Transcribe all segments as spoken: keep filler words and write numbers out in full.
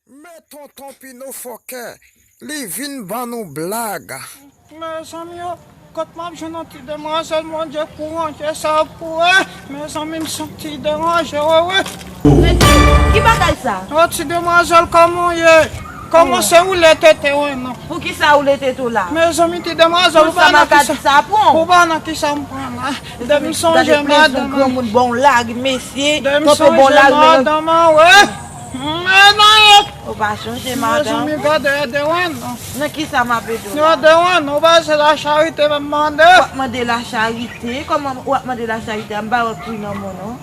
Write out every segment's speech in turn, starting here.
Men Tonton Pino fòkè, li vin ban nou blag. Mezanmi, yo, kot m ap jwenn yon ti demwazèl, Bondye, pou Bondye sa pou e. Mezanmi, m santi deranje, wi, wi. Tete, ki bagay sa? Yon ti demwazèl, kòman w ye? Kòman se woule tete, wi, non? Poukisa woule tete w la? Mezanmi, ti demwazèl, ou pa nan kisa, ou pa nan kisa m pran la. Depi m sonje madanm an. Granmoun bon lari, mesye. Depi m sonje madanm an, wi. Men non, yo. Ou pa sonje madanm. Mezanmi, gade, ede wen non. Nan kisa m ap ede w la? Ede wen non, ou pa se la charite m ap mande. W ap mande la charite? Kòman w ap mande la charite? M pa wè pri nan men w non.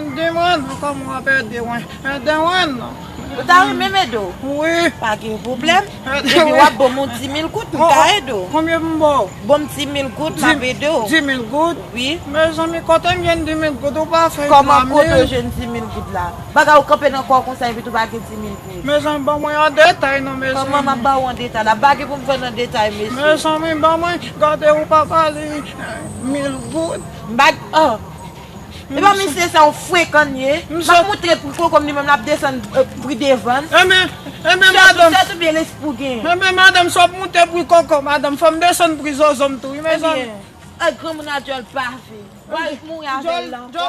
Ede wen non, kòman w ap ede wen? Ede wen non. Ou ta renmen m ede w? Wi. Pa gen pwoblèm. Epi w ap ban m yon di mil goud, m ka ede w. Konbyen pou m ba w? Ban m di mil goud, m ap ede w. Di mil goud? Wi. Mezanmi, kote m jwenn di mil goud? Ou pa fè twa mil. Kòman kote w jwenn di mil goud la? Bagay ou kanpe nan kò w konsa epi tou pa gen di mil goud. Mezanmi, ban mwen an detay non, mezanmi. Kòman m ap ba w an detay la? M pa gen pou m fè nan detay, mesye. Mezanmi, ban mwen, gade ou pa pale mil goud. M pa, oh. Epa mesye sa yon frekan ye. M ap moute pri koko m li menm l ap desann, eh, pri devan. Enben, enben madanm. Chèf ou tèt oubyen lespri w genyen? Enben madanm, sa w ap moute pri koko madanm, fò m desann pri zozo m tou wi mezanmi. Ebyen, eh, granmoun a djòl pave. W a mouri avè l la ankò.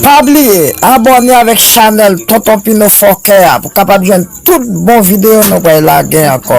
Pa bliye abòne avèk chanèl Tonton Pino Fòkè a pou w kapab jwenn tout bon videyo nou pral lage ankò.